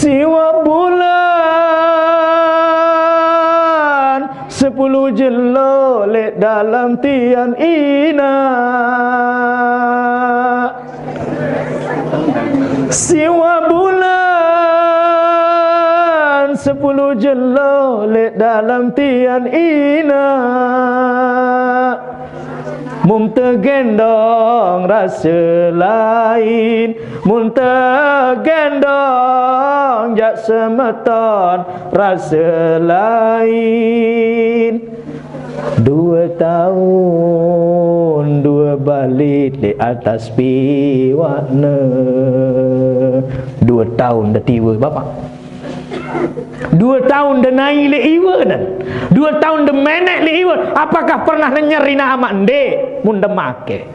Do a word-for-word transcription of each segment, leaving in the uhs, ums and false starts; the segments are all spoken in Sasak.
Siwa bulan sepuluh jelo lek dalam tian inak. Siwa bulan sepuluh jelo lek dalam tian inak. Mun tegendong rasa lain, mun tegendong jak semeton rasa lain. Dua taun dua balit di atas piwakne. Dua taun dah tiwa, Bapak. Dua taun denai lek iwa nan. Dua taun demenek lek iwa. Apakah pernah nenyer inak amak? Ndek, mun demake.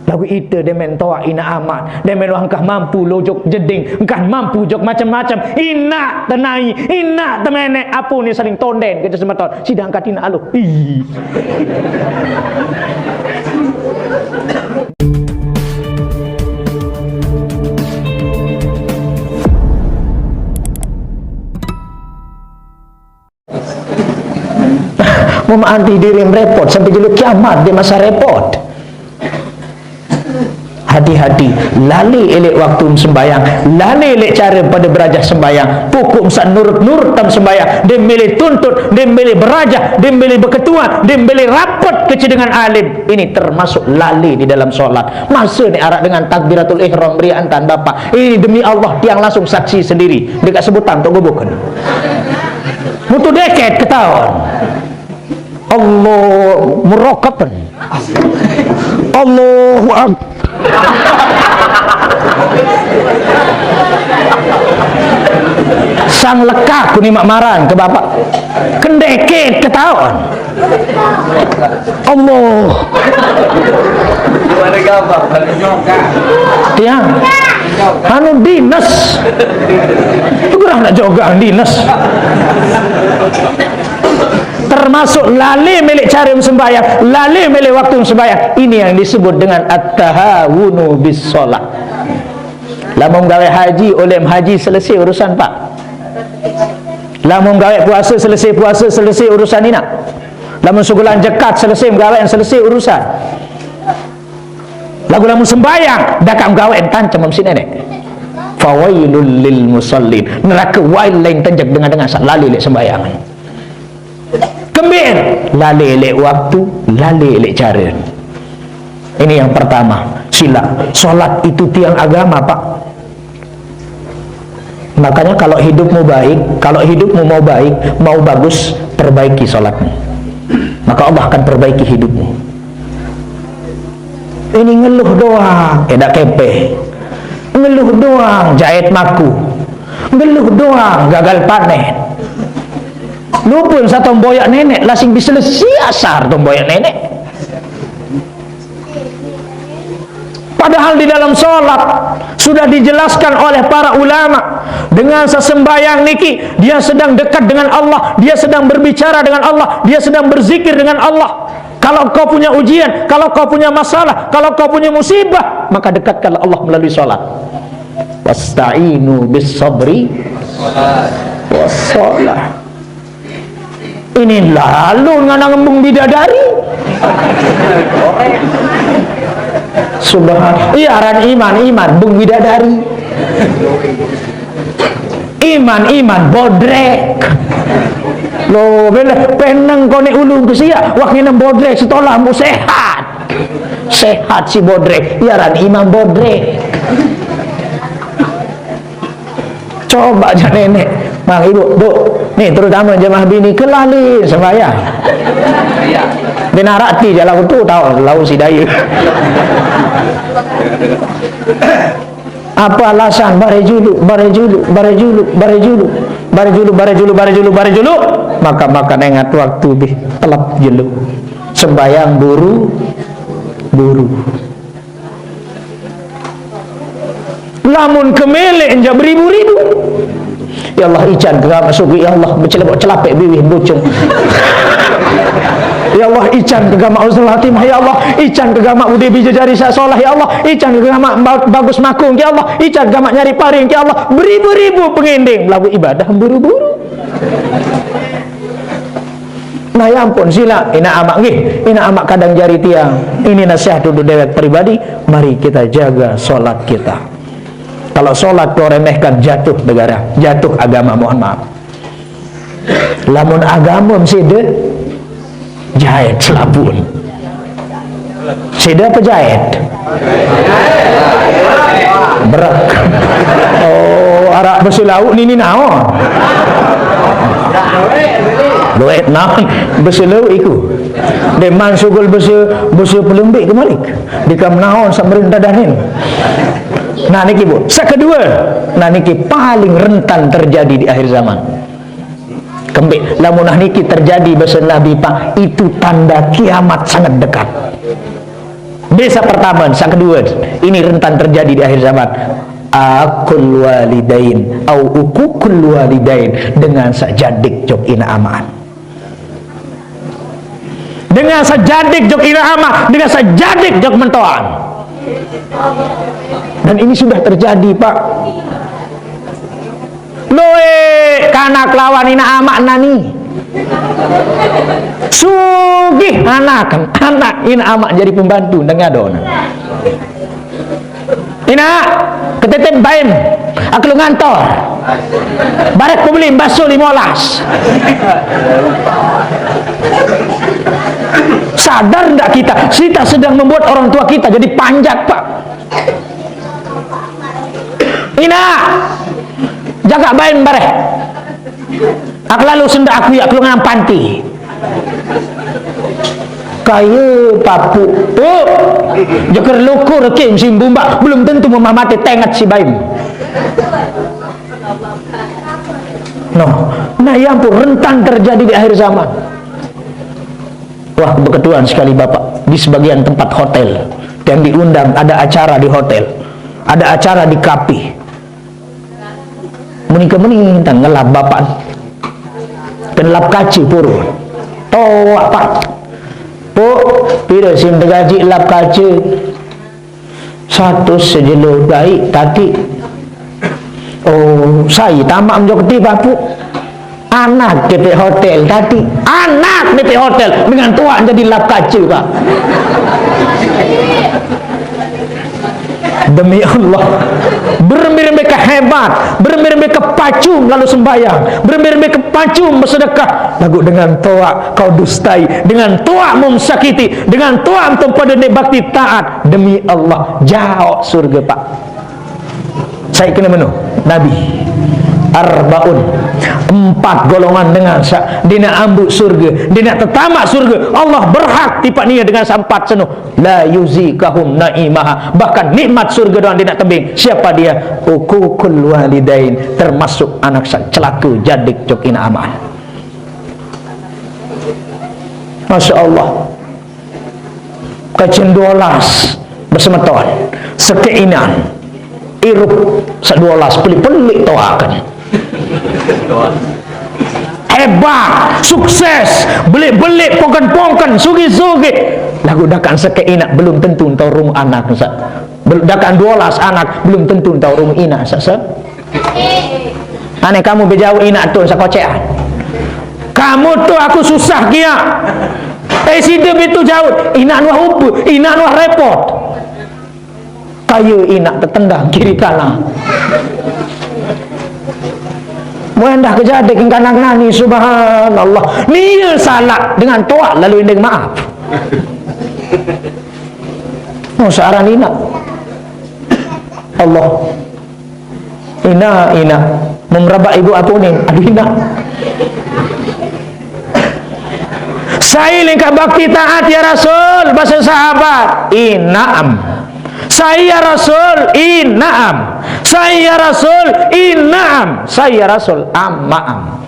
Lagu ite demen toak inak amak, demen wah engkah mampu lojok jeding, engkah mampu jok macem-macem. Inak tenai, inak temenek, apo ni saling tonden kece semeton. Sidang katina aluh. Ih. Memaanti diri repot sampai jelo kiamat di masa repot. Hati-hati, lali elek waktu sembayang, lali elek cara pada berajah sembayang, pokok sak nurut-nurut tam sembayang, dem bele tuntut, dem bele berajah, dem bele beketua, dem bele rapet kece dengan alim. Ini termasuk lali di dalam sholat. Masa ni arak dengan takbiratul ihram berian tan Bapak. Ini demi Allah, tiang langsung saksi sendiri. Dekat sebutan tok gobokan. Mutu deket ketahuan. Allah murakaban. Allahu Ak-, sang lekak ku ni mak marang ke bapak. Kendeket ketahuan. Allah. Tiang. Anu dinas. Gerah nak jogang dinas. Termasuk lali milik cara sembahyang, lali milik waktu sembahyang. Ini yang disebut dengan at-tahawunu bis shalah. Lamun gawe haji, oleh haji selesai urusan, Pak. Lamun gawe puasa selesai puasa, selesai urusan inak. Lamun sebulan jekat selesai gawe selesai urusan. Lagu lamun sembahyang, dakak gawe entan cemem si nenek. Fawailul lil musallin. Neraka wail lain tenjek dengan-dengan sak lali lek sembahyang. Kembir, lali lek waktu, lali lek cara. Ini yang pertama, sila. Salat itu tiang agama, Pak. Makanya kalau hidupmu baik, kalau hidupmu mau baik, mau bagus, perbaiki salatmu. Maka Allah akan perbaiki hidupmu. Ini ngeluh doang, edak kepe. Ngeluh doang, jahit maku. Ngeluh doang, gagal panen. Lupun satomboyak nenek, lasing bisa lesiasar tomboyak nenek. Padahal di dalam sholat sudah dijelaskan oleh para ulama, dengan sesembahyang niki, dia sedang dekat dengan Allah, dia sedang berbicara dengan Allah, dia sedang berzikir dengan Allah. Kalau kau punya ujian, kalau kau punya masalah, kalau kau punya musibah, maka dekatkanlah Allah melalui sholat. Wasta'inu bis sabri was shalah. Ini lalu ngana ngembung bidadari. Subhan. Iya, aran iman, iman, bung bidadari. Iman, iman, bodrek. Lo, bela peneng konek ulung ke sia, wah ngene bodrek, setelah mu sehat. Sehat si bodrek, iya aran iman bodrek. Coba aja nenek, Mang, Ibu, Bu, nih terutama jemaah bini, kelali sembahyang. Binarati jalan tu tahu, lau si dayu. Apa alasan? Bare julu, bare julu, bare julu, bare julu. Bare julu, bare julu, bare julu, bare julu. Maka, maka nengat waktu bih, telep julu. Sembahyang buru, buru. Lamun kemele enjak beribu-ribu. Ya Allah, ican ke masuk, ya Allah, becelebok celapek biwih bucung. Ya Allah, ican ke gamak husnul khatimah, ya Allah, ican ke gamak budi biji jari saq solah, ya Allah, ican ke gamak ba-, bagus makung, ya Allah, ican gamak nyari paring, ya Allah, beribu-ribu pengending lagu ibadah buru-buru. Nah, ya ampun, sila, inaq amaq nggih, inaq amaq kadang jari tiang. Ini nasihat untuk dewek pribadi, mari kita jaga solat kita. Kalau solat kau remehkan, jatuh negara, jatuh agama, mohon maaf. Lamun agama side jahit selapun. Side apa jahit? Brek. Oh, araq bese lauq nini naon? Luwet naon? Bese lauq iku. Deman sugul bese, bese pelembik kemalik. Dikam naon saq merintah danin. Nah, niki, Bu. Saq kedue, nah, niki paling rentan terjadi di akhir zaman. Kembeq, lamun niki terjadi, base Nabi, Pak, itu tanda kiamat sangat dekat. Desa pertama, saq kedue, ini rentan terjadi di akhir zaman. Aqul walidain au uququl walidain, dengan saq jadik jok inaq amaq. Dengan saq jadik jok inaq amaq, dengan saq jadik jok mentoan. Dan ini sudah terjadi, Pak. Lueq kanak lawan inaq amaq nani. Sugih anak, anak inaq amaq jadi pembantu nang adona. Inaq, ketitip baim, aku lu ngantor. Bareh ku beli bakso limolas. Sadar ndak kita? Kita sedang membuat orang tua kita jadi panjat, Pak. Inaq, jagaq baim bareh. Ak lalo sendak aku yaq kelungan panti. Kaye papuq, Puk. Jeker lukur king simbumbak, belum tentu memamate tenget si baim. Noh, nah, ya ampun, rentan terjadi di akhir zaman. Wah, beketuan sekali Bapak, di sebagian tempat hotel, dan diundang ada acara di hotel, ada acara di kafe. Meni ke meni tang ngelap Bapak. Kenlap kace purun. Toaq, Pak. Puk, pire sin tegaji lap kace? Satus sejelo daiq tati. Oh, sai tamaq menjok keti, Pak, Puk? Anak kete hotel tati. Anak kete hotel dengan toaq jadi lap kace, Pak. Demi Allah. Berembe-rembe kehebat, berembe-rembe kepacung lalu sembayang, berembe-rembe kepacung bersedekah, laguq dengan toaq kau dustai, dengan toaq mum sakiti, dengan toaq mum pade ndeq bakti taat. Demi Allah, jaoq surge, Pak. Sai kene meno, Nabi. Arbaun, empat golongan dengan saq ndeqne ambuq surge, ndeqne tetamaq surge. Allah berhak tipaq nie dengan saq empat seno. La yuzikahum na'imaha. Bahkan nikmat surge doang ndeqne tebeng. Siapa dia? Uququl walidain, termasuk anak saq celake jadik jok inaq amaq. Masya Allah. Kacen due olas besemeton, sekeq inan. Irup saq due olas, pelik-pelik toaqen. Hebat, sukses, belik-belik, pongken-pongken, sugih-sugih. Laguq dakaqn sekeq inaq belum tentu tao runguq anak saq. Bel-, dakaqn due olas anak belum tentu tao runguq inaq saq se-, Aneh kamu bejauq inaq tun sekocean. Kamu tu aku susah kiaq. Eh, side betu jauq. Inaq nuah upe, inaq nuah repot. Kaye inaq tetendang kiri kanan. Muendah kejadi kengkanan nani, subhanallah. Nie salaq dengan toaq lalu endeng maaf. Oh, searan inaq. Allah. Inaq, inaq. Memerabak ibu apunin. Aduh, inaq. Sai lengkaq bakti taat, ya Rasul, base sahabat. Inaqm. Sai, ya Rasul, inaqm. Sai, ya Rasul, inaqm. Sai, ya Rasul, amaqm.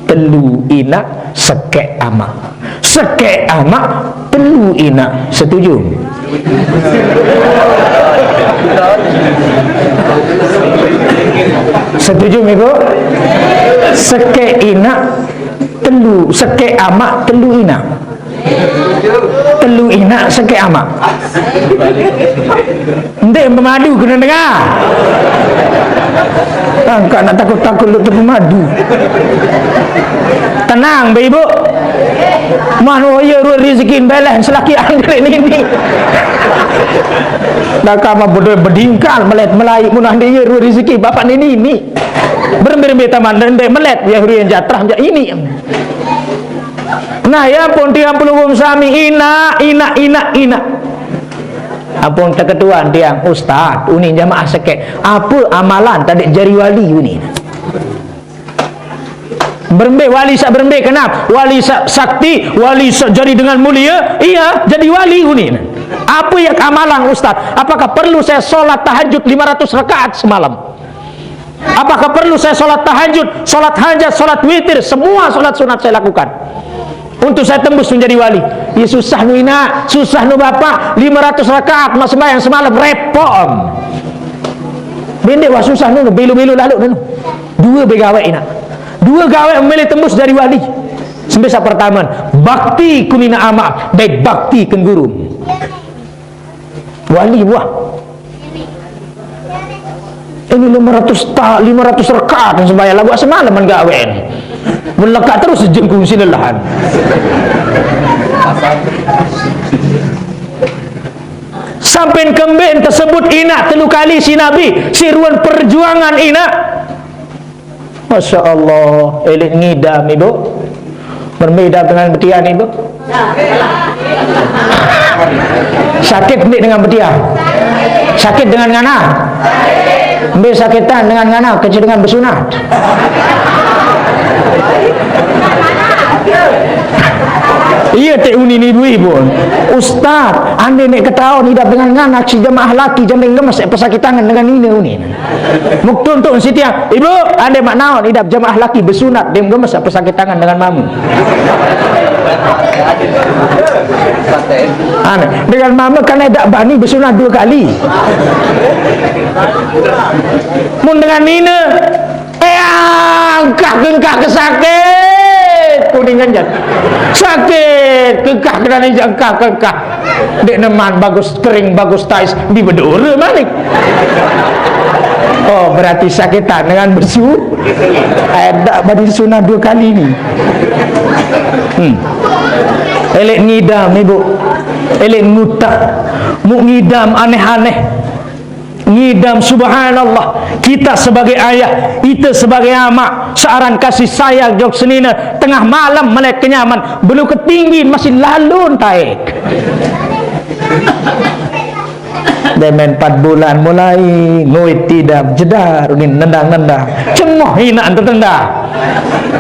Telu inaq, sekeq amaq. Sekeq amaq, telu inaq. Setuju? Setuju, Ibu? Sekeq inaq, telu, sekeq amaq, telu inaq. Telu inak sekek amak. Ndeq pemadu kena dengar. Angkat nak takut-takut lu tu pemadu. Tenang, Bapak Ibu. Mano ye rue rezeki beleh selaki anggere nini. Dah kama bodoh bedingkal melet melai mun ande ye rue rezeki bapak nini ni. Berembe-rembe taman ndeq melet ye rue jatrah jak ini. Nah, ya ampun, tiang pelungguh sami, inak, inak, inak, inak. Ampun teketuan tiang, ustaz, uni jamaah sekek. Ape amalan tadi jari wali uni? Berembe wali saq berembe kenap, wali saq sakti, wali saq jari dengan mulie, iya, jadi wali uni. Ape ye amalan ustaz? Apakah perlu saya sholat tahajud lima ratus rakaat semalam? Apakah perlu saya sholat tahajud, sholat hajat, sholat witir, semua sholat sunat saya lakukan untuk saya tembus menjadi wali? Ya susah nu inak, susah nu bapak, lima ratus rakaat mak sembahyang semalam, repot. Bende wah susah nu, belu-belu lalu nu. Due begawe inak. Due gawe memilih tembus jadi wali. Sembe saq pertame, bakti kunina amaq, dait bakti ken guru. Wali wah. Ini lima ratus ta-, lima ratus rakaat sembahyang laguq semaleman gawen. Melekaq terus jengkung sinelahan. Sampean kemben tersebut inak telu kali si Nabi, siq ruen perjuangan inak. Masya Allah, elit ngidam, Ibu. Berembe idap dengan betian, Ibu? Sakit ndeq dengan betian? Sakit dengan ngana? Mbe sakitan dengan ngana, kece dengan besunat? Iya, te uni ni dui pun. Ustaz, ande neq ketaon idap dengan ngana, si jemaah laki jande gemes, eh, pesakitan dengan nine uni. Muk tuntuk sitiang, "Ibu, ande maq naon idap jemaah laki besunat, dem gemes ape sakit tangan dengan mame?" Aneh. Dengan mame kan edak bani besunat due kali. Mun dengan nine, eh, engkah kengkah ke sakit. Kuningan jan. Sakit, kengkah kenani jangkah kengkah. Ndeq neman bagus kering, bagus tais, bi bedore malik. Oh, berarti sakitan dengan besu. Edak bani sunat due kali ni. Hmm. Elik ngidam, Ibu. Elik ngutak. Muk ngidam aneh-aneh. Ngidam, subhanallah. Kita sebagai ayah, ite sebagai amaq, searan kasih sayang jok senine, tengah malem melek kenyaman, belu ketinggi masih lalun taek. Demen empat bulan mulai nguit idap jedar, unin nendang-nendang. Cemoh inaq tetendang.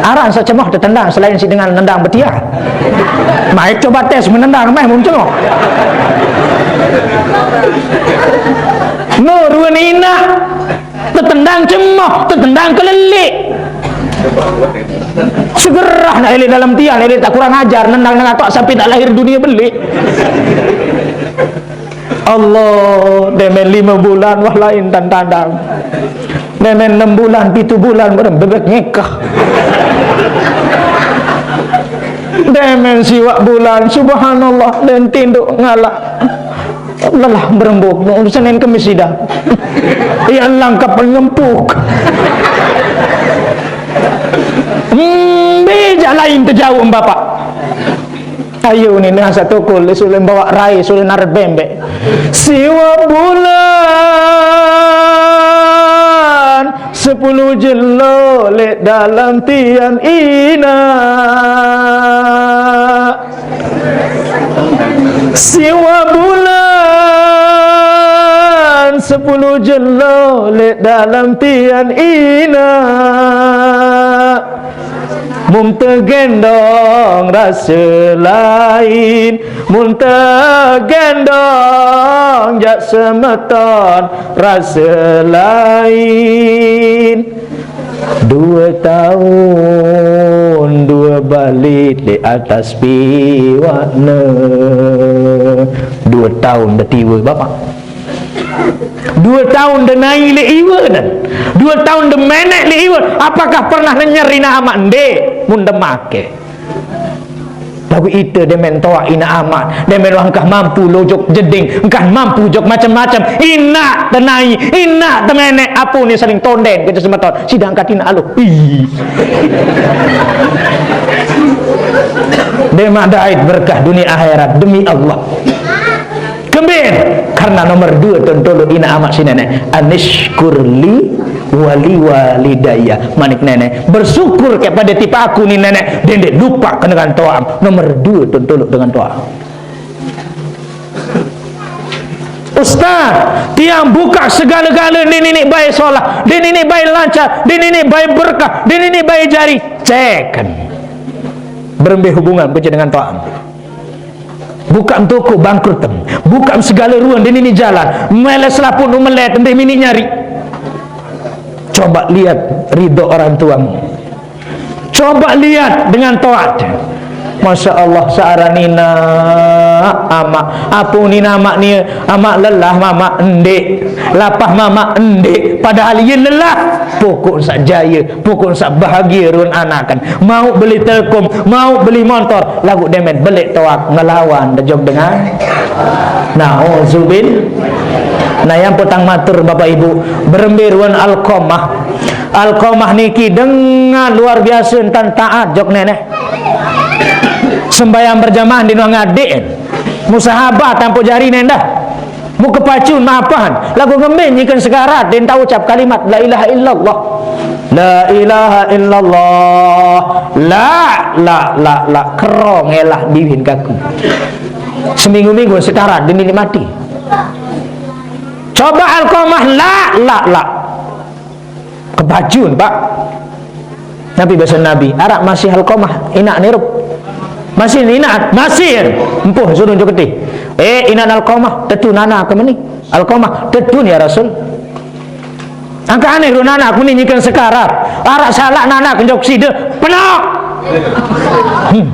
Aran saq cemoh tetendang selain siq dengan nendang betian. Mai coba tes menendang meh mun cemoh. No, ruen inaq tetendang cemoh, tetendang keleleq. Segerah nak elik dalem tian, elik tak kurang ajar, nendang dengan tok sampai tak lahir dunia beleq. Allah, demen lime bulan, wah, lain tan tandang. Demen enem bulan, pitu bulan, bareng bebek ngekah. Demen siwaq bulan, subhanallah, den tinduk ngalaq. Lelah berembuk, nu Senin Kemis sida. Iya langkap ngempuk. Mbe jaq lain tejauq, Bapak. Ayo ni dengan satu kul, sulen bawaq rai, sulen naret bembeq. Siwaq bulan, sepulu jelo leq dalem tian inaq. Siwaq bulan, sepulu jelo leq dalem tian inaq. Mun tegendong rase lain, mun tegendong jaq semeton rase lain. Due taun, due balit leq atas piwakne. Due taun de tiwe, Bapak. Due taun de nai leq iwe, dan due taun de meneq leq iwe. Apakah pernah nenyer inaq amaq? Ndeq, mun de make. Aku ite demen toaq inaq amaq, demen wah engkah mampu lojok jeding, engkah mampu jok macem-macem, inaq tenai, inaq temeneq, apu ni saling tonden kece semeton, sidang katina aluh. Ih. Demaq dait berkah dunia akhirat, demi Allah. Kembin, karena nomor dua tun toloq inaq amaq si neneq, anishkur li wali walidaya. Manik neneq, bersyukur kepada tipe aku ni neneq, dendeq lupaq ke dengan toaq. Nomor dua tun toloq dengan toaq. Ustaz, tiang bukaq segale-gale, ndeq niniq bae solah, ndeq niniq bae lancar, ndeq niniq bae berkah, ndeq niniq bae jari. Ceken. Berembe hubungan kece dengan toaq? Bukaq toko bangkrut tem. Bukaq segale ruan, ndeq niniq jalan. Mele selapuq nu melet, ndeq niniq nyari. Coba lihat ridho orang tuamu. Coba lihat dengan toaq. Masya Allah, searan inaq amaq. Apu ni amaq ni, amaq lelah mamaq, ndeq. Lapah mamaq, ndeq. Padahal ie lelah. Pokok saq jaye, pokok saq bahagie ruen anaken. Mauq beli Telkom, mauq beli montor, laguq demen beleq toaq ngelawan dejok dengan. Nauzubil. Nah, yang petang matur Bapak Ibu, berembe ruen Alqamah. Alqamah niki dengan luar biasa ntan taat jok neneq. Sembahyang berjamaah di nuah ngadeqen. Musahabah tampuq jari nendah. Mu kepacun maapan, laguq ngembin nyiken sekarat, ndeqn tao ucap kalimat la ilaha illallah. La ilaha illallah. La, la, la, la, kerong elah biwin kaku. Seminggu-minggu sekarat, ndeqn niniq mati. Coba Alqamah, la, la, la. Kepacun, Pak. Napi basen Nabi, "Araq masih Alqamah, inaq nirup?" "Masih, inaq?" "Masih." Empuh, suruh jok keti. "Eh, inaq Alqamah, tetu nana ke meni?" "Alqamah, tetu, ya Rasul." "Angkaq aneh ruen anak meni nyiken sekarat. Araq salaq nana ke jok side, penoq." Hmm.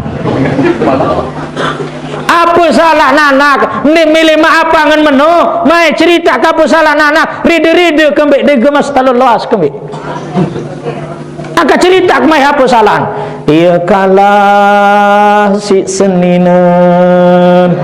Ape salaq nanak? Ndeq mele maap angen meno, mae ceritaq ke ape salaq nanak, rede-rede kembeq, ndeq gemes talon loas kembeq. Angkaq ceritaq ke mae ape salaqn. Ie kalah siq seninen.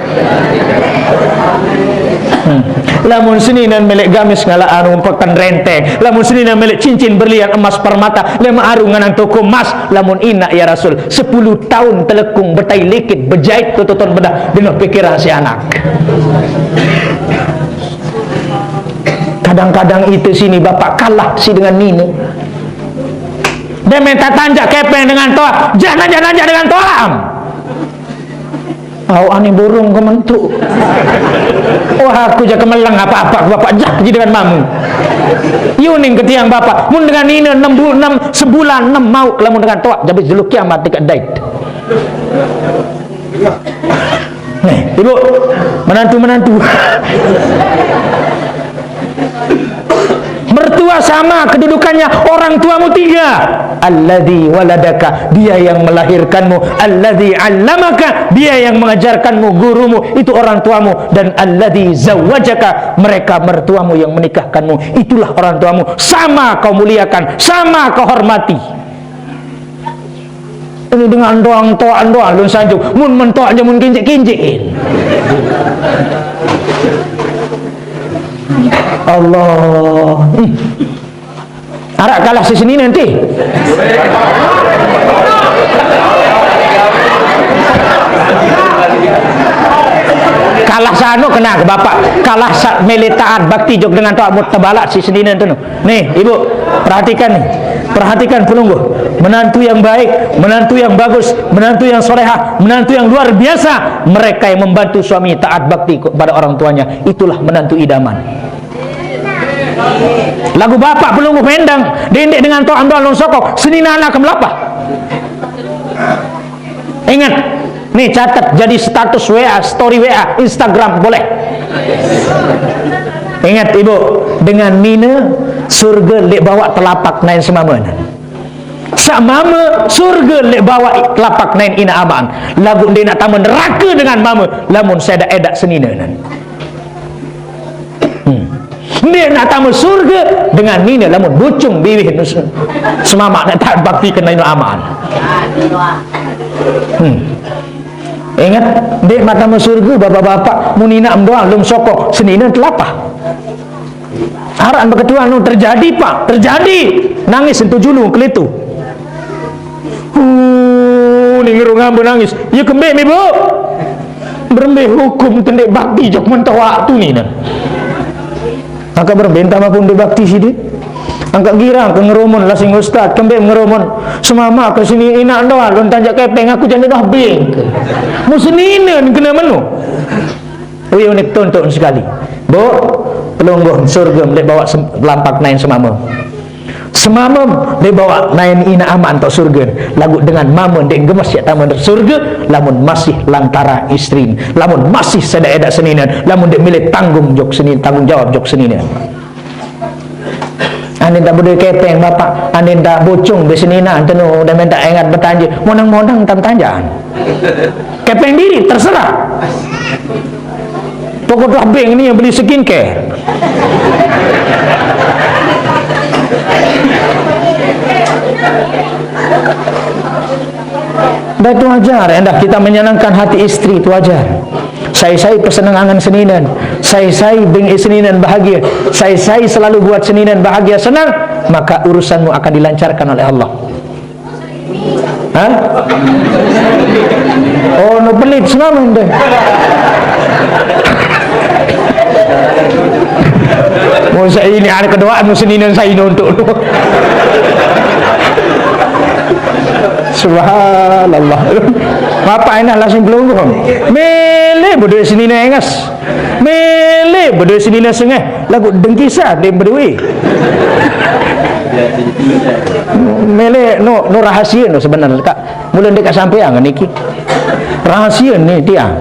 Hmm. Lamun seninen meleq gamis ngalaq anu peken renteng, lamun seninen meleq cincin berlian emas permata, lemaq aru ngenang toko emas, lamun inaq, ya Rasul, sepuluh taun telekung betai likit bejait tututon bedah, dinoh pikiran si anak. Kadang-kadang ite sini bapak kalah si dengan nine. Demen tatanjak kepeng dengan toaq, jaq nanjak-nanjak dengan toaq am. Au ane burung kementuk. Wah, aku jaq kemeleng apaq-apaq bapak jaq ji dengan mame. Yuning ke tiang bapak, mun dengan nine enem bu-, enem, sebulan enem mauq, lamun dengan toaq, jaq bis jelo kiamat deket dait. Nih, Ibu, menantu-menantu. Mertua sama kedudukannya orang tuamu tiga. Alladzi waladaka, dia yang melahirkanmu. Alladzi allamaka, dia yang mengajarkanmu, gurumu, itu orang tuamu. Dan alladzi zawwajaka, mereka mertuamu yang menikahkanmu, itulah orang tuamu. Sama kau muliakan, sama kau hormati. Ini dengan doang toaq doang lun sanjung. Mun mentoq jamun kinjek-kinjek. Allah. Hmm. Araq kalah si senine enti. Kalah sano kena ke bapak. Kalah sa-, mele taat bakti jok dengan toaq mut tebalak si senine tu no. Nih, Ibu, perhatikan nih. Perhatikan pelungguh. Menantu yang baik, menantu yang bagus, menantu yang solehah, menantu yang luar biasa. Mereka yang membantu suami taat bakti kepada orang tuanya, itulah menantu idaman. Laguq bapak pelungguh mendang, dendeq dengan toaq amdal lon sokok, senine anak ke melapah. Inget, nih catet jadi status W A, story W A, Instagram, boleh. Inget, Ibu, dengan nine surge leq bawaq telapak naen semame nan. Saq mame surge leq bawaq telapak naen inaq amaqn, laguq ndeq naq tame nerake dengan mame lamun sedaq edaq senine nan. Hmm. Ndeq naq tame surge dengan nine lamun bucung biwih nus-, semamaq naq taat bakti kene inaq amaqn. Hmm. Ingat, ndeq mata masuk surge, bapak-bapak, mun inaq mendoa lom sokok, senine telapah. Araq beketuan nu terjadi, Pak, terjadi. Nangis entu julu kelitu. Uh, ni ngerung ambe nangis. Ye kembeq mi, Bu? Berembe hukum tendeq bakti jok mentoaq tu ni, nah. Angkaq berembe entah mapun ndeq bakti side. Angkaq girang ke ngerumon lasing ustaz, kembeq ngerumon. Semama ke sini inaq doang, lon tanjak kepeng, aku jane doh beng. Mu seninen kena menu. Uyu nik tonton sekali. Bu, pelungguh surge ndeq bawaq sem-, lampak naen semame. Semamem ndeq bawaq naen inaq amaq entoq surge. Laguq dengan mame ndeq gemes yaq tame surge, lamun masih lantara istrin, lamun masih sedaq edaq seninen, lamun ndeq mele tanggung jok senin-, tanggung jawab jok seninen. Andin taq bedoe kepeng, Bapak. Andin taq bocong be senine, ente nu udah mentak engat betanje. Monang-monang tam tanjaan. Kepeng diri, terserah. Pokok tuah beng ni yang beli skincare. Dah, itu wajar, endah kita menyenangkan hati istri, itu wajar. Sai-sai peseneng angen seninen, sai-sai beng seninen bahagia, sai-sai selalu buat seninen bahagia, senang, maka urusanmu akan dilancarkan oleh Allah. Hah? Oh, nu pelit semamem deh. Mau saya ini ada kedua, nu seninen saya nonton. Subhanallah. Bapak enak langsung pelungguh. Mele bedoe senine enges. Mele bedoe senine sengeh. Laguq dengki sa ndeq bedoe. Mele no, no rahasie no sebenar, Kak. Mule ndeq kasampeang niki. Rahasie ni tiang.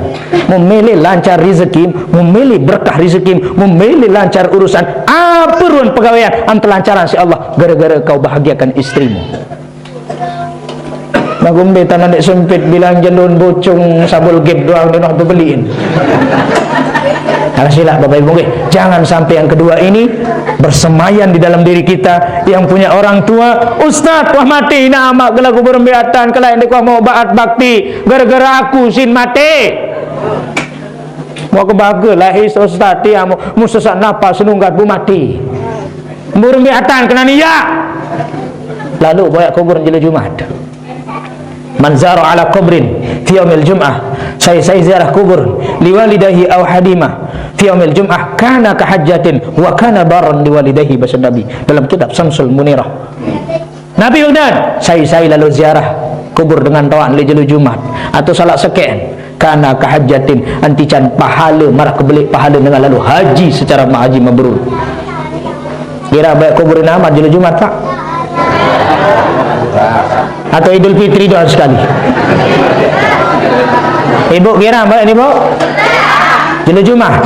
Memilih lancar rezeki, memilih berkah rezeki, memilih lancar urusan. Apa ruan pegawean, am telancaran si Allah gara-gara kau bahagiakan istrimu. Laguq mbe tanah ndeq sempit, bilang jelun bocong sabul gep doang ndeq noh bebeliin. Nah, silaq Bapak Ibu nggih, jangan sampai yang kedua ini bersemayam di dalam diri kita yang punya orang tua. Ustaz, wah mate inaq amaq gelaku berembe atan, kelai ndeq wah mau baat bakti gara-gara aku sin mate. Mau kebaga lahir ustaz tiang, mu-, mu sesak napas nunggat bu mati. Burung biatan kena niat. Lalu boyaq kubur jelo Jumat. Man zara ala kubrin fi yaumil jum'ah. Sai-sai ziarah kubur liwalidahi au hadimah fi yaumil jum'ah kana kahajjatin wa kana barran liwalidahi, base Nabi dalam kitab Samsul Munirah. Nabi udan, sai-sai lalo ziarah kubur dengan toaq leq jelo Jumat, atau salaq sekeq, kana kahajatin, anti can pahale, maraq kebeleq pahale dengan lalo haji secara ma-, haji mabrur. Kira baik kubur amat jelo Jumat, Pak? Atau Idul Fitri doang sekali? Ibu kira baik ni, Bu? Jelo Jumat.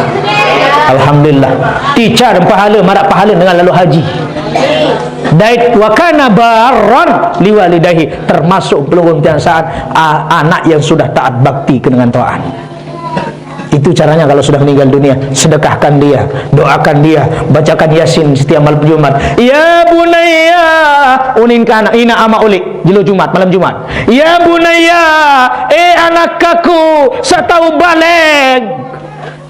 Alhamdulillah. Tican pahale, maraq pahale dengan lalo haji. Dait wa kana barran liwalidayhi, termasuk pelurun tiang saat a-, anak yang sudah taat bakti ke dengan Tuhan. Itu caranya kalau sudah meninggal dunia, sedekahkan dia, doakan dia, bacakan Yasin setiap malam Jumat. Ya bunayya, unin kana, inaq amaq uleq, jelo Jumat, malam Jumat. Ya bunayya, eh anak aku, saq tau balek.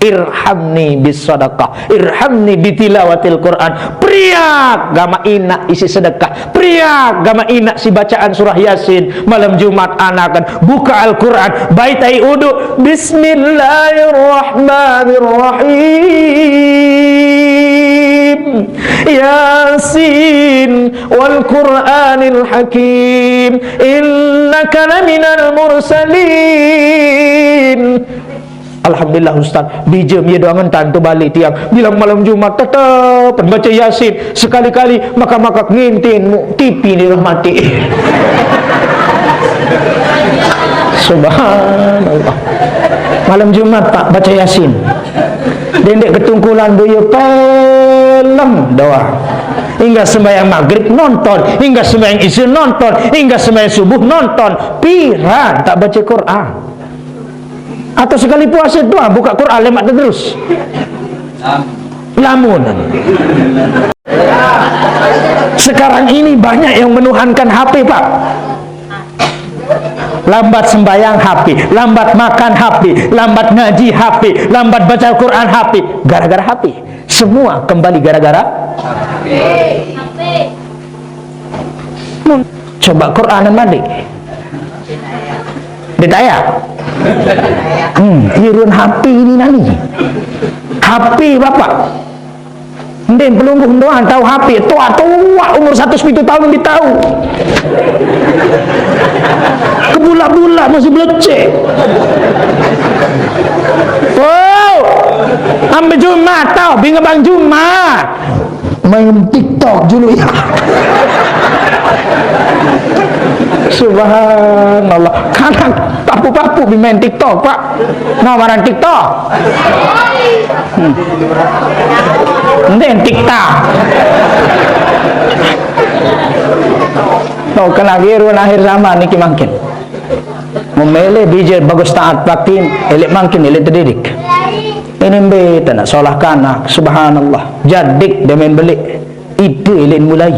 Irhamni bis sadaqah, irhamni bi tilawatil Quran. Priak gamaq inaq isiq sedekah, priak gamaq inaq siq bacaan surah Yasin. Malem Jumat anaken bukaq Al-Quran, bait aiq uduq. Bismillahirrahmanirrahim. Yasin wal Qur'anil Hakim. Innaka laminal mursalin. Alhamdulillah, Ustaz. Bijem ye doangen tantu balik tiang. Bilang malem Jumat tetepen bace Yasin. Sekali-kali makaq-makaq ngintin mu T V ni udah mati. Subhanallah. Malem Jumat, Pak, bace Yasin. Dendeq ketungkulan boye pelem doang. Hingga sembahyang maghrib nonton, hingga sembahyang isya nonton, hingga sembahyang subuh nonton. Piran tak bace Quran? Atau sekali puase doang buka Quran lemaq terus? Lamun. Sekarang ini banyak yang menuhankan H P, Pak. Lambat sembahyang H P, lambat makan H P, lambat ngaji H P, lambat baca Al-Quran H P, gara-gara H P. Semua kembali gara-gara. Coba Quranan mandi. Ditanya. Hmm, irun H P ini nani. H P bapak. Ndin pelungguh doang tahu H P, tua-tua umur seratus pitu tahun lebih tahu. Kebula-bula masih belecek. Oh, ambil Jumat tahu, bingung bang Jumat. Main TikTok dulu ya. Subhanallah. Kanak papu-papu bi main TikTok, Pak. Nah, marang TikTok. Hmm. Ndin TikTok. No, kena biru akhir zaman niki mangkin. Memilih bijil bagus taat pakin, elik mangkin, elik terdidik. Ini mbe tanak solah kanak, subhanallah. Jadik dia main belik. Itu elik mulai.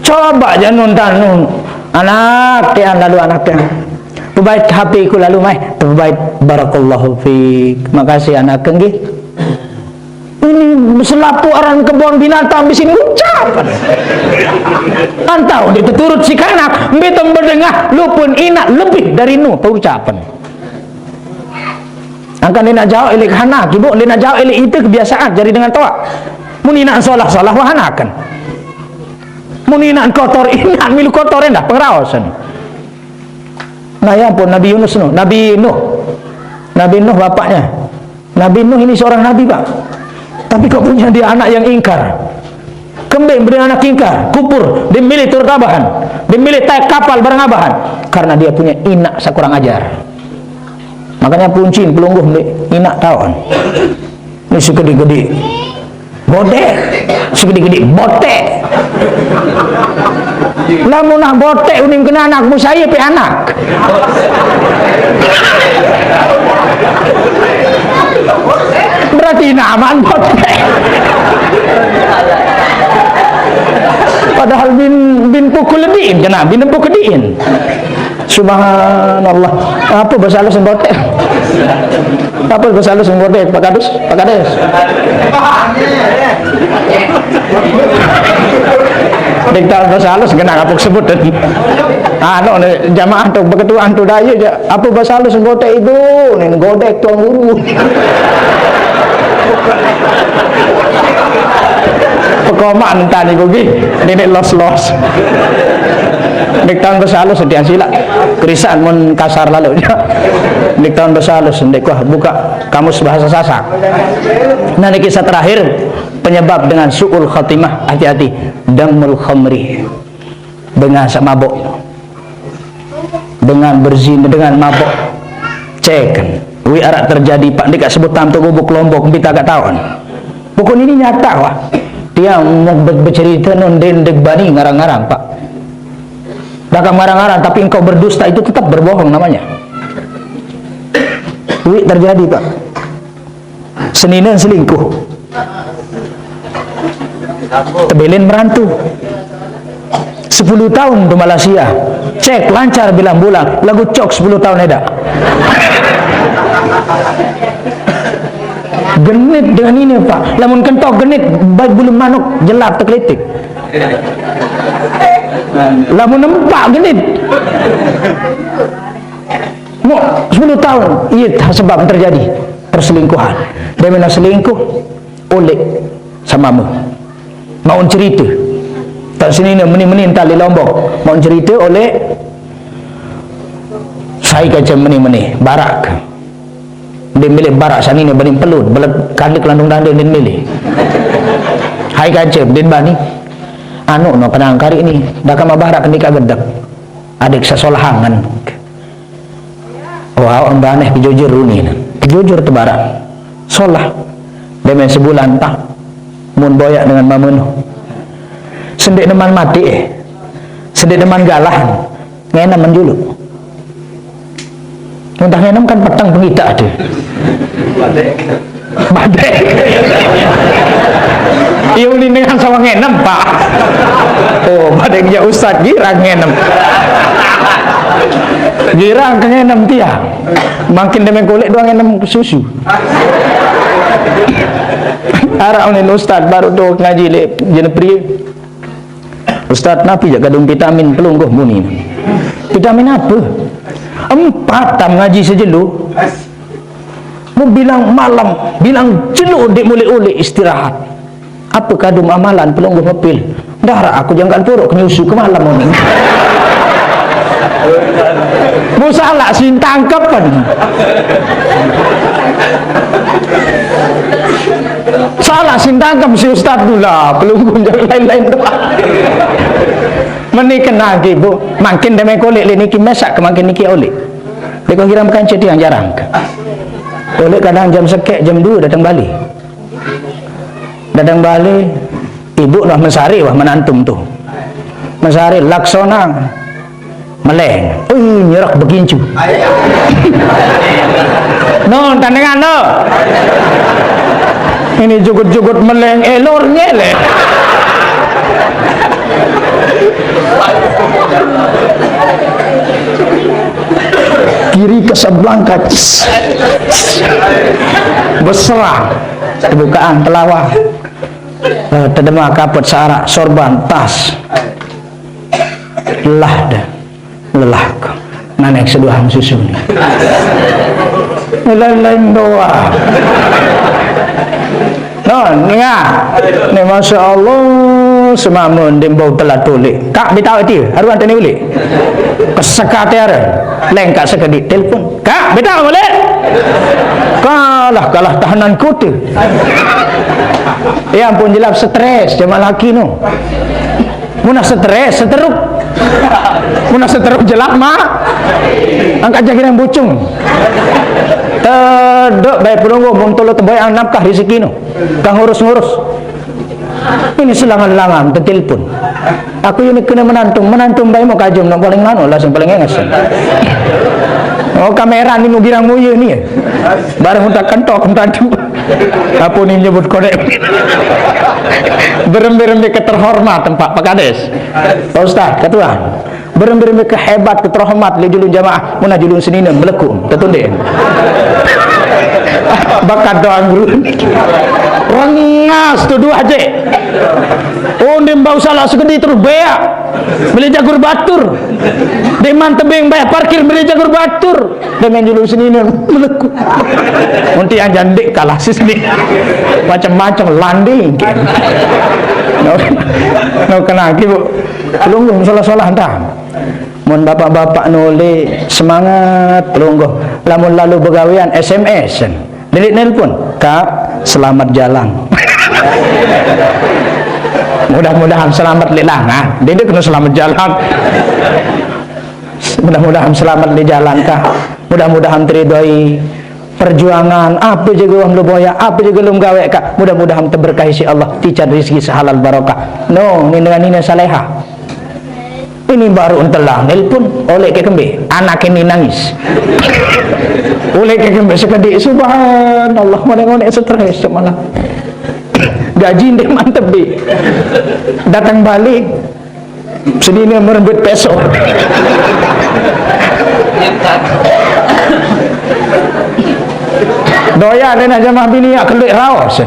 Coba janun tanun. Anak tian lalu anak tian. Pebait H P ku lalu mai. Pebait barakallahu fiik. Makasih anak nggih. Ini selapuran kebun binatang di sini ucapan. Antau dia terturut si kanak, mbe tong berdengah, lupun inak lebih dari nu ucapan. Angkan dia nak jawab elik kanak, ibu, dia nak jawab elik itu kebiasaan jadi dengan toa. Mun inak solah-solah wahanakan. Mun inak kotor, inak milu kotor endah pengeraosan. Nah, ya ampun, Nabi Yunus Nuh, Nabi Nuh. Nabi Nuh bapaknya. Nabi Nuh ini seorang nabi, Pak. Tapi kok punya dia anak yang ingkar? Kembali beri anak ingkar, kupur, dia milih turut abahan, dia milih taik kapal barang abahan. Karena dia punya inak sekurang ajar. Makanya puncin pelungguh ni inak taon. Ni segede-gede. Bodek. Segede-gede botek. Lamun nah botek uning kena anak musaya pe anak. Berarti naman botek. Padahal bin bin pukul diin kena, bin pukul diin. Subhanallah. Apa bahasa halus botek? Apa bahasa halus botek, Pak Kadus? Pak Kadus. Diktal bahasa halus kena apa sebut. Anu ni jamaah tu beketuan tu daya je. Apa bahasa halus botek itu? Ni godek tuan guru. Pekoman tadi bugi. Ini los-los. Diktal bahasa halus dia sila. Kerisaan mun kasar lalu. Diktal bahasa halus, ndik kuah buka kamus bahasa Sasak. Nah, ini kisah terakhir penyebab dengan su'ul khatimah, hati-hati. Damul khamri. Dengan sak mabuk. Dengan berzina, dengan mabuk. Cek kan. Wi arak terjadi, Pak, ndik sebut tantu gubuk Lombok, kita gak tahu kan. Pokok ini nyata, wah. Dia mau ber- bercerita non den dek bani ngarang-ngarang, Pak. Dah ngarang-ngarang, tapi engkau berdusta itu tetap berbohong namanya. Wi terjadi, Pak. Seninen selingkuh. Tebelin merantu. Sepuluh tahun di Malaysia. Cek lancar bilang bulan. Lagu cok sepuluh tahun eda. Genit dengan ini, Pak. Lamun kentok genit, baik bulu manuk jelap tekelitik. Lamun nempak genit. Mau sepuluh tahun, iya sebab terjadi perselingkuhan. Dia main selingkuh, oleh sama mu. Mau cerita. Tak sini ni meni-meni entar di Lombok. Mau cerita oleh saya kaca meni-meni. Barak. Dia milih barak sani ni banding pelut. Belet kandek landung danda dia milih. Hai kaca, dia bani. Anu no kenang kari ni. Dah kama barak kendi kagedek. Adik sesolahangan. Oh, awak baneh kejujur runi na. Kejujur tebarak. Solah. Dia main sebulan tak. Mun boyak dengan mamenu. Sendik neman mati eh. Sendik neman galah. Ngenem menjuluk. Muntah ngenem kan petang pengita ada. Badai. Iya uni dengan sama ngenem, Pak. Oh, pada dia ustaz girang ngenem. Girang ke ngenem tiang. Makin deme golek doang ngenem susu. Arak unin ustaz baru tu ngaji le Jenepri. Ustaz, napi jak kadung vitamin pelungguh muni? Vitamin apa? Empat tam ngaji sejelo. Mu bilang malam, bilang jelo dik mulai-ulai istirahat. Apa kadung amalan pelungguh mepil? Darak aku janggal puruk nyusu ke malam ni. Mu salah sintang kapan? Salah sintang kam si ustaz tu lah, pelungguh jangan lain-lain doang. Meni kena lagi bu, makin demi kulit le niki mesak ke makin niki oleh. Leko hirang bukan ceti yang jarang. Oleh kadang jam sekek, jam dua datang balik. Datang balik, ibu noh mesari wah menantum tu. Mesari laksana meleng. Ui, nyerak begincu. No, tandengan no. Ini jugut-jugut meleng, elor nyele. Kiri ke sebelah kacis. Beserah. Kebukaan telawah. Eh, tedema kapet searak sorban tas. Lelah dah. Lelah ko. Nanek seduhang susu ni. Lain-lain doa. No, dengar. Ni masya Allah, semama ndem bau telat ulik. Kak, betau ati, haruan tani ulik. Keseka tiara. Lengkak sekedi telefon. Kak, betau ulik. Kalah, kalah tahanan kota. Ya ampun, jelap stres, jemaah laki no. Munah stres, seteruk. Munah seteruk jelap, mak. Angkat jagiran bucung. Tedok baik pelungguh, mung tolo teboyang nafkah rezeki no. Kang ngurus-ngurus. Ini selangan-langan tetelpon. Aku ini kena menantum, menantum baik mau kajum nak paling nganu lah, sing paling enges. Oh, kamera ni mau girang muya ni. Barang untak kentok, untak tu. Apa ni nyebut korek? Berembe-rembe keterhormatan, Pak, Pak Kades. Pak Ustaz, ketua. Berembe-rembe kehebat, keterhormat, le julun jamaah, munah julun senina, meleku, tetunde. Bakat doang guru. Rengas tu dua je. Oh, ndem bau salah sekedi terus beak. Beli jagur batur. Deman tebing bayar parkir beli jagur batur. Dengan julung senina meleku. Nanti yang jandik kalah sis ni. Macam-macam landing. No, no kena lagi, Bu. Pelungguh salah-salah entah. Mun bapak-bapak nuli semangat pelungguh. Lamun lalu begawean S M S. Delik nelpon, "Kak, selamat jalan." Mudah-mudahan selamat lek langah. Dia kena selamat jalan. Mudah-mudahan selamat di jalan, Kak. Mudah-mudahan teridoi perjuangan, apa juga wah lu boya, apa juga lu gawe, Kak. Mudah-mudahan teberkahi si Allah, tican rezeki sehalal barokah. No, ni dengan ini saleha. Ini baru entelang, nelpon, oleh ke kembe. Anak ini nangis. Oleh ke kembe sekedi, subhanallah, mana ngonek stres semalam. Gaji ndek mantep, Bi. Datang balik, sedina merembet peso. Doyan deh nak jamaah bini yak kelik raos.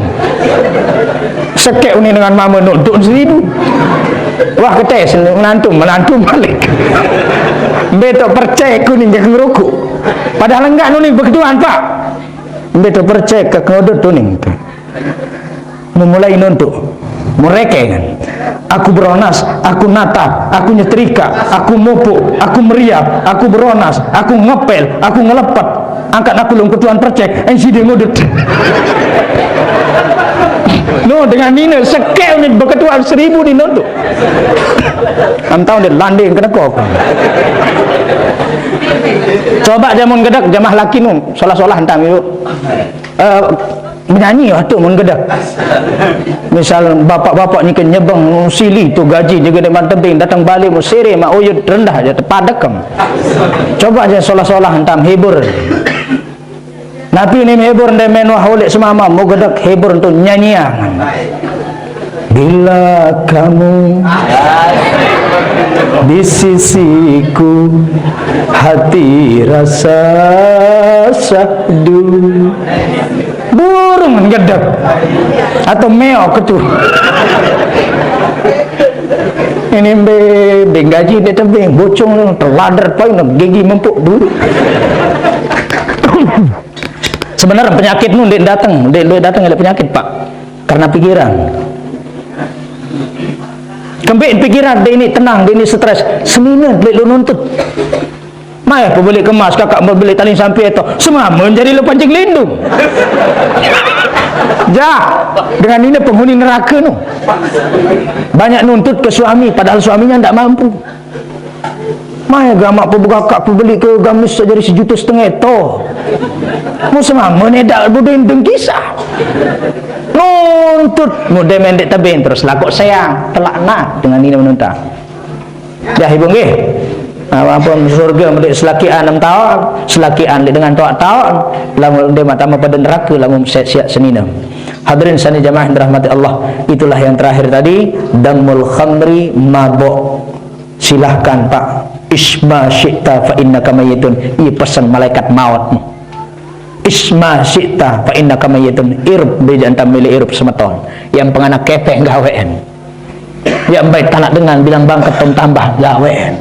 Sekek uni dengan mama nuduk seribu. Wah, ketes menantu, menantu balik. Betok percek kuning ke ngerukuk. Padahal enggak nuning bekeduan, Pak. Betok percek ke ngodot tuning tu. Memulai nontok. Mereka kan. Aku beronas, aku natap, aku nyetrika, aku mupuk, aku meriap, aku beronas, aku ngepel, aku ngelepet. Angkat aku lung ketuan percek, ensi dia ngudut. No, dengan nina sekek ni beketuan seribu ni nontok. Antau dia landing kena kok. Coba jamun gedek, jamah laki nu, solah-solah entang yuk. Eh, menyanyi waktu mun gedek. Misal bapak-bapak ni ke nyebeng sili tu gaji juga di mantebing datang balik mu sere mak uyut rendah aja tepadekem. Coba aja solah-solah entam hibur. Napi ni hibur ndai men wah ulik semama mu gedek hibur tu nyanyian. Bila kamu di sisiku, hati rasa syahdu. Burung ngedep atau meo ketu. Ini be, be gaji dia tebing, bocong, telader, poin, gigi mempuk dulu. Sebenarnya penyakit nu ndeq dateng, ndeq, ndeq dateng oleh penyakit, Pak. Karena pikiran. Kembeq pikiran, ndeq ni tenang, ndeq ni stres. Senine ndeq lu nuntut. Maeh pebeli kemas, kakak pebeli tali sampi eto. Semame jari lu pancing lindung. Jah, dengan ini penghuni neraka nu. Banyak nuntut ke suami, padahal suaminya ndak mampu. Maeh gamaq pebegakaq pebeli ke gamis sejari sejuta setengah to. Mu semame nedak budin dengkisah. Nuntut mude mendeq tebeng terus lakoq seang, telaknat dengan nine menuntang. Dah ibu nggih. Nah, ampun surga mendeq selakian enam taun, selakian ndeq dengan toaq taun, lamun ndeq mata pade neraka lamun siaq-siaq senine. Hadirin sani jamaah yang dirahmati Allah, itulah yang terakhir tadi, damul khamri, mabok. Silahkan, Pak. Isma syi'ta fa innaka mayyitun. Iye pesen malaikat maut. Isma syi'ta fa innaka mayyitun. Irup, bejaan tamele irup semeton. Yang penganak kepeng gawean. Yang baik tanak dengan bilang bangket ton tambah gawean.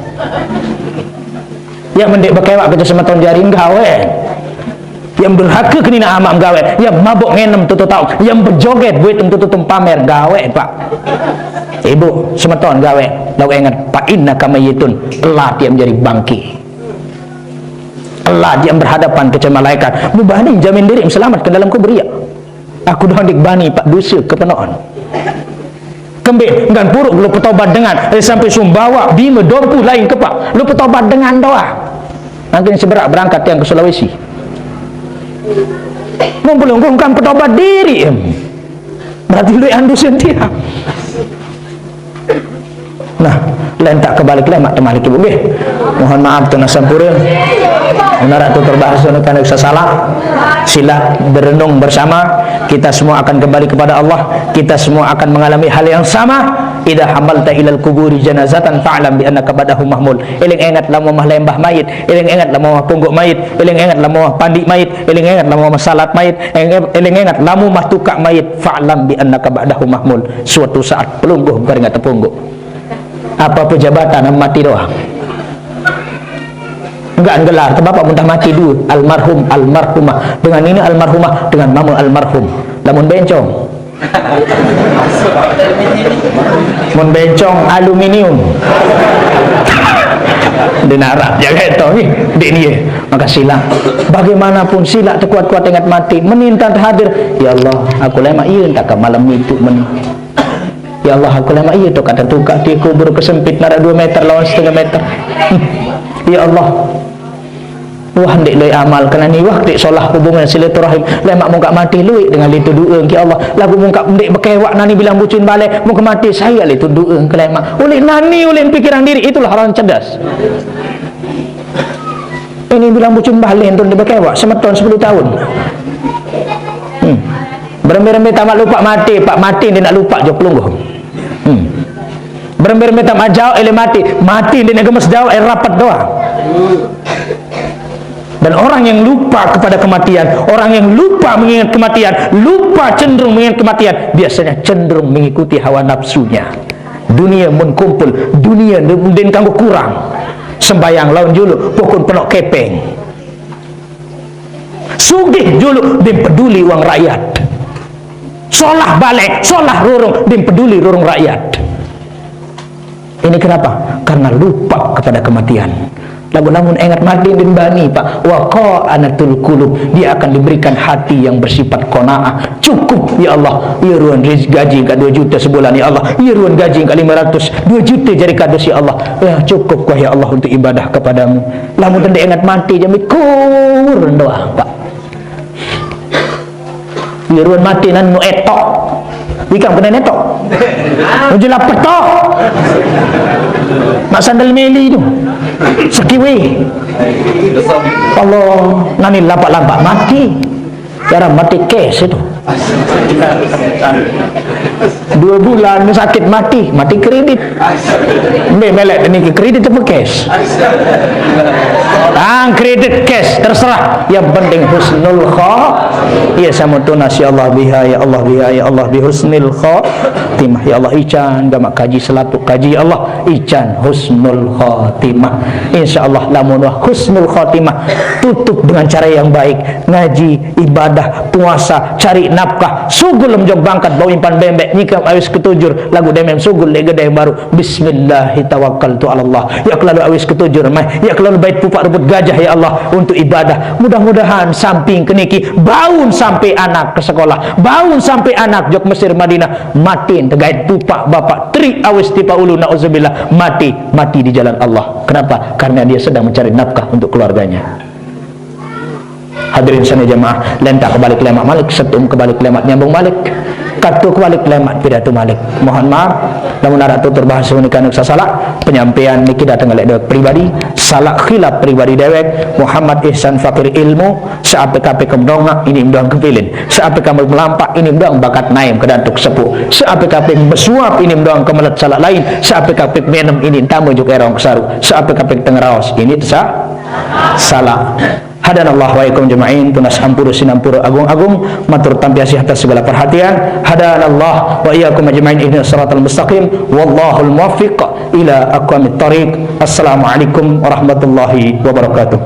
Yang mendeq bekewak kece semeton jari gawean. Yang durhake ke nine amaq gaweq, yang mabuk ngenem tutu taoq, yang bejoget buit tutu pamer gaweq, Pak. Ibu, semeton gaweq, laguq enget, fa innaka mayyitun, telat yang menjadi bangke. Telat yang berhadapan kece malaikat. Mubani jamin diriq selamet ke dalam kubur, ya. Aku doang ndeq bani, Pak, dose kepenoqan. Kembeq, enggan puruq lu petobat dengan, eh, sampai Sumbawa, Bime, Dompu, lain ke, Pak. Lu petobat dengan doang. Mangkin seberaq berangkat tiang ke Sulawesi. Mun pelungguh enggan petobat diriq, em. Berarti lueq andusen tiang. Nah, lain tak kebalik lemaq temalik, Ibu, nggih. Mohon maaf, tunas sampure. Mun araq tutur bahasa nu tanda salah. Sila berenung bersama. Kita semua akan kembali kepada Allah. Kita semua akan mengalami hal yang sama. Idza hamalta ilal kuburi janazatan fa'lam bi annaka ba'dahu mahmul. Eling enget lamun mah lembah mayit, eling enget lamun mah pungguk mayit, eling enget lamun mah pandiq mayit, eling enget lamun mah salat mayit, eling enget lamun mah tukaq mayit, fa'lam bi annaka ba'dahu mahmul. Suatu saat pelungguh engkau ringat tepungguk. Apa pejabatan mati doang. Enggak gelar, ke bapak muntah mati dua, almarhum, almarhumah. Dengan ini almarhumah, dengan mama almarhum. Lamun bencong. Mun bencong aluminium. Di narak jaga itu ni. Dik ni. Maka silaq. Bagaimanapun silaq tekuat-kuat ingat mati. Menintan hadir. Ya Allah, aku lemaq iya tak ke malam itu men. Ya Allah, aku lemaq iya tu kata tukaq ti kubur kesempit narak dua meter lawan setengah meter. Ya Allah. Wah, ndeq lueq amal kena ni, wah, ndeq solah hubungan silaturahim. Lemaq mungkaq mati lueq dengan litu doe, ya Allah. Laguq mungkaq ndeq bekewak nani bilang bucin bale, mungkaq mati saya litu doe kelemaq. Ulih nani, ulih pikiran diri, itulah orang cerdas. Ini bilang bucin bale, entun ndeq bekewak, semeton sepuluh tahun. Hmm. Berembe-rembe tamat lupaq mati, Pak, mati ndeq nak lupaq jok pelungguh. Hmm. Berembe-rembe tamat jaoq ele mati, mati ndeq nak gemes jaoq, eh, rapet doang. Dan orang yang lupa kepada kematian, orang yang lupa mengingat kematian, lupa cenderung mengingat kematian, biasanya cenderung mengikuti hawa nafsunya. Dunia mun kumpul, dunia ndeqn kanggo kurang. Sembayang laun juluq, pokon penoq kepeng. Sugih juluq, ndeqn peduli uang rakyat. Solah bale, solah rurung, ndeqn peduli rurung rakyat. Ini kenapa? Karena lupa kepada kematian. Laguq lamun enget mati ndeqn bani, Pak. Wa qanatul qulub, dia akan diberikan hati yang bersifat qanaah. Cukup, ya Allah. Iya ruen riz-, gaji engkaq dua juta sebulan, ya Allah. Iya ruen gaji engkaq lime ratus, dua juta jari kardus, ya Allah. Ya, cukup kuah, ya Allah, untuk ibadah kepadamu. Lamun ndeq enget mati, jami kur doang, Pak. Iya ruen mati nani nu etok. Ikam kena netok. Nu jelap petok. Mak sandal meli tu. Sekiwi. Allah, nani lampak-lampak mati. Cara mati kes itu. Dua bulan sakit, mati, mati kredit. Mbe melek niki, kredit apa cash? Ah, kredit, cash, terserah. Yang penting husnul kha-, iya, sama tunas, ya Allah biha, ya Allah biha, ya Allah bi husnil khatimah. Ya Allah, ican gamak kaji, selapuk kaji, ya Allah, ican husnul khatimah. Insya Allah, lamun wah husnul khatimah, tutup dengan cara yang baik, ngaji, ibadah, puasa, cari nafkah, sugul lem jog bangkat, bau impan bembek, nyikam awis ketujur, lagu demem sugul leq gedeng baruq, bismillahi tawakkaltu ala Allah. Ya kelalu awis ketujur meh, ya kelalu bait pupak rubut gajah, ya Allah, untuk ibadah. Mudah-mudahan samping keniki, baun sampe anak ke sekolah, baun sampe anak jok Mesir Madinah, matin tegait pupak bapak, teriq awis tipaq ulu, nauzubillah, mati, mati di jalan Allah. Kenapa? Karena dia sedang mencari nafkah untuk keluarganya. Hadirin sami jamaah, lentak kebalik lemaq malik, setum kebalik lemaq nyambung malik, katu kebalik lemaq pidato malik. Mohon maaf, lamun araq tutur bahasa niki anu sasalaq, penyampaian niki dateng leq dewek pribadi, salaq khilaf pribadi dewek, Muhammad Ihsan Fakir Ilmu, seapik-apik kemdongaq ini mdoang kepilin, seapik-apik melampaq ini mdoang bakat naim kedantuk sepuq, seapik-apik besuap ini mdoang kemelet salaq lain, seapik-apik menem ini tame juk erong kesaru, seapik-apik tengeraos ini tesa-, salaq. Hadanallah wa iyyakum jamain, tunas ampuru sinampuru agung-agung, matur tampiasih atas segala perhatian. Hadanallah wa iyyakum ajmain, ihdinas siratal mustaqim, wallahul muwaffiq ila aqwamit thariq. Assalamualaikum warahmatullahi wabarakatuh.